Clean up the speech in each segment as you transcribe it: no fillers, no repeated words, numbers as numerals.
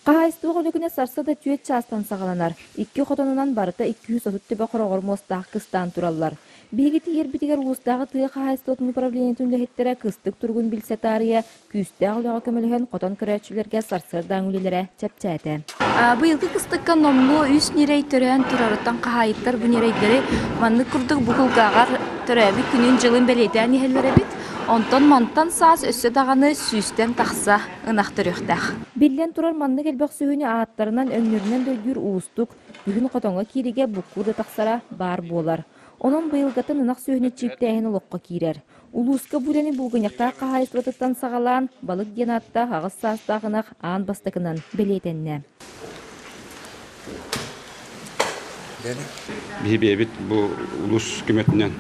Хаһаайыстыба үлэ күнэ сарсыарда түөрт чаастан саҕаланар. Икки хотонунан барыта 230 төбө хороҕор муостаах кыстаан тураллар. Биһиги тиийэрбитигэр улуустааҕы тыа хаһаайыстыбатын управлениетын үлэһиттэрэ кыстык туругун билсэ таарыйа, күүстээх үлэҕэ көмөлөһөн хотон көрөөччүлэргэ сарсыардааҥы үлэлэрэ чэпчээтэ. Быйылгы кыстыкка номнуо үс ньирэй төрөөн турарыттан хаһаайыттар бу ньирэйдэри маннык курдук бу кулгааҕар төрөөбүт күнүн-дьылын бэлиэтээн иһэллэр эбит. Онтон мантан саас өссө даҕаны сүүстэн тахса ынах төрүөхтээх. Биллэн турар, маннык элбэх сүөһүнү ааттарынан, өҥнөрүнэн да өйдүүр уустук, күһүн хотоҥҥо кииригэ буккуур да тахсара баар буолар. Онон быйылгыттан ынах сүөһүнү чииптээһин олоххо киирэр. Улууска бу үлэни Булгунньахтаах хаһаайыстыбатыттан саҕалаан, балык диэн ааттаах аҕыс саастаах ынах аан бастакынан бэлиэтэннэ. Биһи бэйэбит бу улуус көмөтүнэн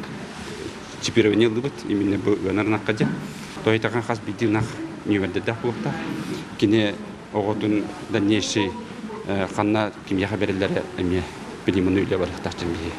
чипирование ыллыбыт, именно бу ыанар ынахха дьэ. Тоһуйтахан хас биирдии ынах нүөмэрдэрдээх буолуохтаах. Кини оҕотун дальнейший ханна кимиэхэ бэриллэрэ эмиэ билиммин үлэ барыахтаах дьон биһи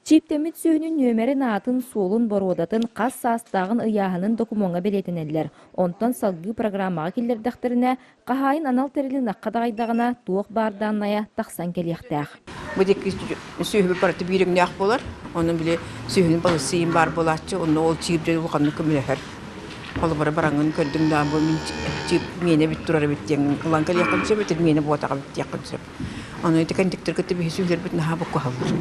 Чиптэммит сүөһүнүн нүөмэрин аатын, суолун, боруодатын, хас саастааҕын, ыйааһынын докумуоҥҥа бэлиэтэнэллэр. Онтон салгыы программаҕа киллэрдэхтэринэ, хаһаайын анал тэрилин ынахха даҕайдаҕына, туох баар дааннайа тахсан кэлиэхтээх. Бу диэки сүөһүбүт барыта биир өҥнөөх буолар. Онон били сүөһүнү балысыйын баар буолааччы, онно ол чиир дьон улаханнык көмөлөһөр. Холобура бараҥҥын көрдүҥ да бу мин чиир миэнэ эбит турар эбит диэн ылан кэлиэххин сөп, ити миэнэ буотаҕа эбит диэххин сөп. Ону ити кэнтиктэр кытта биһи сүөһүлэрбит наһаа буккуһаллар.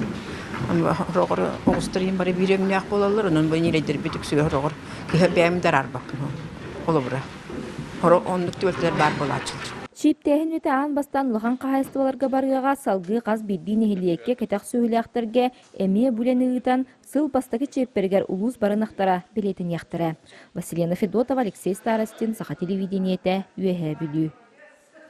Ону ороҕор оҕустар иһин бары биир өҥнөөх буолаллар, онон бу ньирэйдэрбит үксүгэр ороҕор кыһа бэйэм да араарбаппын. Холобура оннук түбэлтэлэр баар буолааччылар. Чииптээһин үлэтэ аан бастаан улахан хаһаайыстыбаларга барыаҕа, салгыы хас биирдии нэһилиэккэ кэтэх сүөһүлээхтэргэ эмиэ бу үлэни ыытан, сыл бастакы чиэппэригэр улуус бары ынахтара бэлиэтэниэхтэрэ. Василена Федотова, Алексей Старостин, Саха телевидениетэ, Үөһээ Бүлүү.